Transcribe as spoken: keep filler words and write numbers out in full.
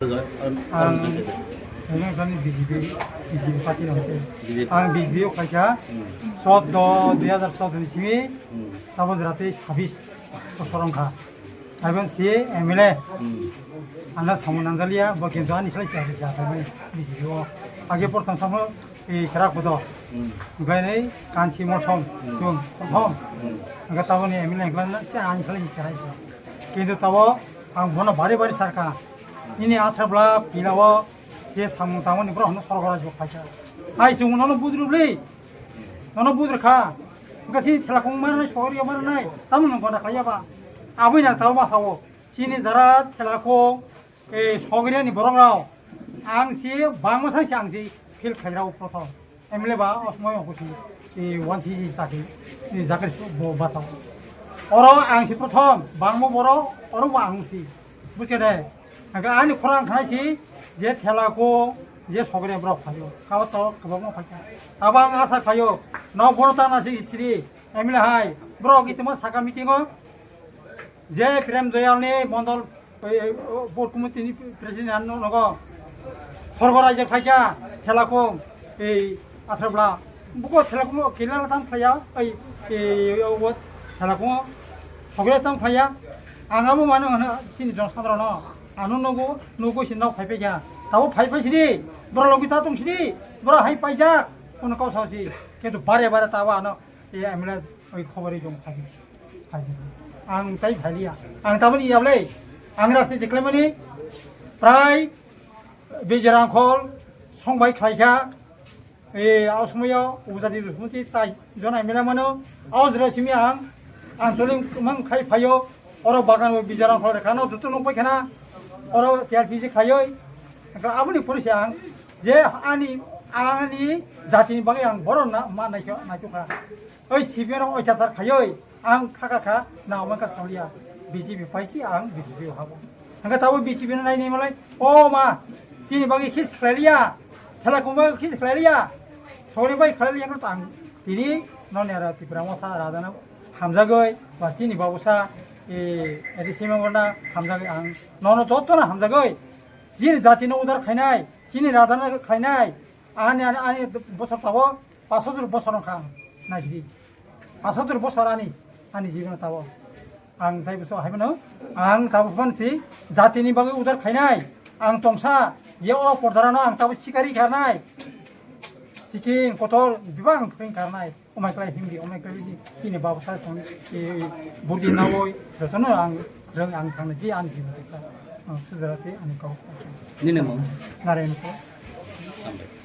Ang, ang, ang, ang, ang, B J P, B J P party ni hote. B J P. Ang B J P o khaikha, Hmm. Chaudo, dui hazar chaudo ni simi, Hmm. Tabo jrate sabis bosor wngkha. Aboni si M L A. Hmm. Anda samung nangjalia, bo kintu ani khlai si asa si asa bai B J P o. Age portham samo, e, kerak bodo. Hmm. Bai nei kansi mosom, Hmm. chum, prothom. Hmm. Angka tabo ni M L A angkla na, cha ani khlai si kerak si. Kintu tabo ang bono bari bari sarka. Ini athra bla pila o je samung tangmani borok hono sorgo rajyo khaikha. Hai chwng nono budrubli. Nono budrukha. Angka sini thela kong mara nai, sogori mara nai. Tamo nang kona khlaiya ba. Abui nang tabo masa o. Chini jara thela kong, e, sogiriani borok rao. Ang si bangma sai si ang si feel khairao prothom. M L A ba osmoi ongko si, e, one C C chakri, e, jakri bo basao. Oro ang si prothom, bangma borok, oro bo ang si. Busi de. Angka ani khorang khai si, je thela kong, je sogiri borok phaio. Kabo to kwbangma phaikha. Abo ang asa khaio. No bono tana si siri, M L A hai. Borok itimo saka meeting o, je Prem Doyal ni mondol, oi, oi, o, board committee ni president ano nogo. Sorgo raijak phaikha, thela kong, ei, athra bla. Buko thela kong kila tam phaya, ei, ei, o, o, thela kong sogre tam phaya. Ang abo mano hana chini jon sadra no. Ano nogo, nogo si nok phai phai kha. Tabo phai phai sidi, bora logi ta tong sidi, bora hai paijak, kono kau sa si. Kintu bare bare tabo ano, ei, M L A oi khobor oi jong phai. Ang tai phaliya. Ang taboni yablei. Ang rasti declaimani prai Bijirangkhol songbai khlaikha. E, ausmoyo ujadi dusmuti chai jona mila mano. Aus rasimi ang, ang tuli mang khai phayo. Oro bagan bo Bijirangkhol rekhano dutu nokbai khana. Oro T R P C khayoi. Angka aboni polisi ang je ani, ani jatini bagwi ang boron na ma naikha, naikha. Oi C P M rok oitachar khaioi ang kha kha kha na omo kha tonglia. B J P paisi ang B J P o habo. Hingke tabo B J P no nai nai malai, o ma, chini bagwi khis khlai liya, thela kung bagwi khis khlai liya, sori bai khlai liya no tang. Tini no nera Tipra Motha rajana hamjagoi ba chini babusa, e, edi sima gona hamjagoi ang nono joto na hamjagoi. Chini jati no udar khainai, chini rajana khlainai, ani, ani, ani bosor tabo. Pasodur bosor wngkha ang, naisidi. Pasodur bosor ani, ani jibon tabo. Ang tai bosor hai mano, ang tabo phone si jatini bagwi udar khainai. Ang tongsa, je o pordarano ang tabo sikari kharnai. Sikin kotor bibang phring kharnai. Omai klai hindi, omai klai hindi. Kini babu sa song, e, budi nawoi, jotono ang, reng ang thangna ji ani jibon ta. Ang sudarati ani kau. Nini mung? Narayan ko. Sampai.